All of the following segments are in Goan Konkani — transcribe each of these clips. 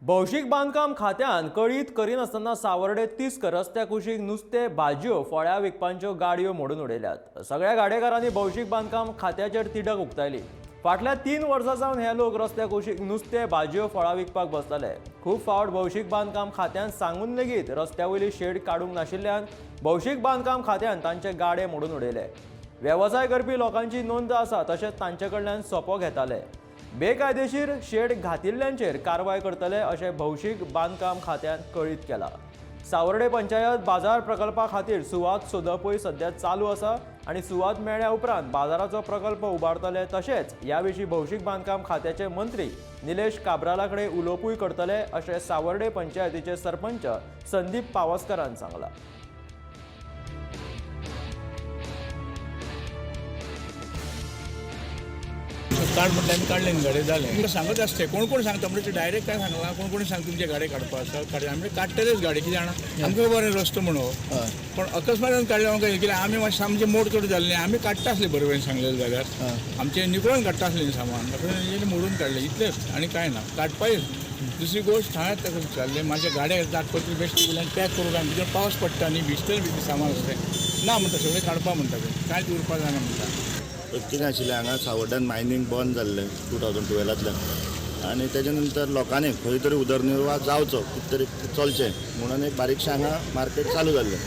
भौशीक बांदकाम खात्यान कळीत करिनासतना सावर्डे तिस्क रस्त्या कुशीक नुस्तें, भाजयो, फळ्यां विकपांच्यो गाडयो मोडून उडयल्यात. सगळ्या गाडेकारांनी भौशीक बांदकाम खात्याचेर तिडक उक्तायली. फाटल्या 3 वर्सां सावन हे लोक रस्त्या कुशीक नुस्तें, भाजयो, फळां विकपाक बसताले. खूब फावट भौशीक बांदकाम खात्यान सांगून लेगीत रस्त्या वयली शेड काडूंक नाशिल्ल्यान भौशीक बांदकाम खात्यान तांचे गाडे मोडून उडयले. वेवसाय करपी लोकांची नोंद आसा, तशेंच तांचे कडल्यान सोपो घेताले. बेकायदेशीर शेड घातिल्ल्यांचेर कारवाय करतले अशें भौशीक बांदकाम खात्यान कळीत केलां. सावर्डे पंचायत बाजार प्रकल्पा खातीर सुवात सोदपूय सध्या चालू आसा आनी सुवात मेळ्ळ्या उपरांत बाजाराचो प्रकल्प उबारतले. तशेंच ह्या विशीं भौशीक बांदकाम खात्याचे मंत्री निलेश काब्राला कडेन उलोवपूय करतले अशें सावर्डे पंचायतीचे सरपंच संदीप पावसकारान सांगलां. काड म्हटल्यार आमी काडले न्ही गाडे, जालें. तुमकां सांगत आसते, कोण कोण सांगता म्हणजे डायरेक्ट काय सांगला, कोण कोण सांग तुमचे गाडे काडपा आसा काड. आमी काडटलेच गाडी, कितें जाणा, आमकां बरें रस्तो म्हणून. पण अकस्मात काडले आमकां कित्याक आमी मातशें आमचें मोड चड जाल्लें, आमी काडटा आसले बरे बरें सांगलेलें जाल्यार आमचें निकळून काडटा आसलें न्ही सामान, तेणी मोडून काडलें, इतलेंच आनी कांय ना. काडपाय दुसरी गोश्ट हांवें ताका विचारलें, म्हाज्या गाड्या कागदपत्र बेश्ट वयल्यान पॅक करूं काय, भितर पावस पडटा न्ही, भिजतलें भितर सामान आसलें. ना म्हणटा, सगळें काडपा म्हणटा, तें कांयच उरपा जायना म्हणटा. कितें आशिल्लें, हांगा सावर्ड्यान मायनींग बंद जाल्लें 2012तांतल्यान आनी तेजे नंतर लोकांनी खंय तरी उदरनिर्वाह जावचो, कितें तरी चलचें म्हणून एक बारीकशें हांगा मार्केट चालू जाल्लें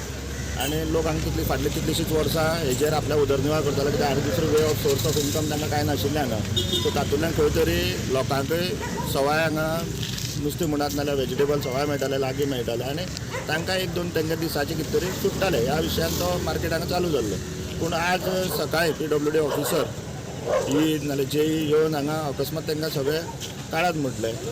आनी लोक हांगा कितली फाटलीं कितलींशींच वर्सां हेजेर आपल्या उदरनिर्वाह करताले, कित्याक आनी दुसरो way of source of income तांकां कांय नाशिल्लें हांगा. सो तातूंतल्यान खंय तरी लोकांकय सवाय हांगा नुस्तें म्हणात नाल्यार वेजिटेबल सवाय मेळटालें, लागीं मेळटालें आनी तांकां एक दोन तांकां दिसाचें कितें तरी सुट्टालें. ह्या विशयान तो मार्केट हांगा चालू जाल्लो. पूण आज सकाळी पीडब्ल्यूडी ऑफिसर ही नाल्यार जेई येवन हांगा अकस्मात तांकां सगळें काडात म्हटलें.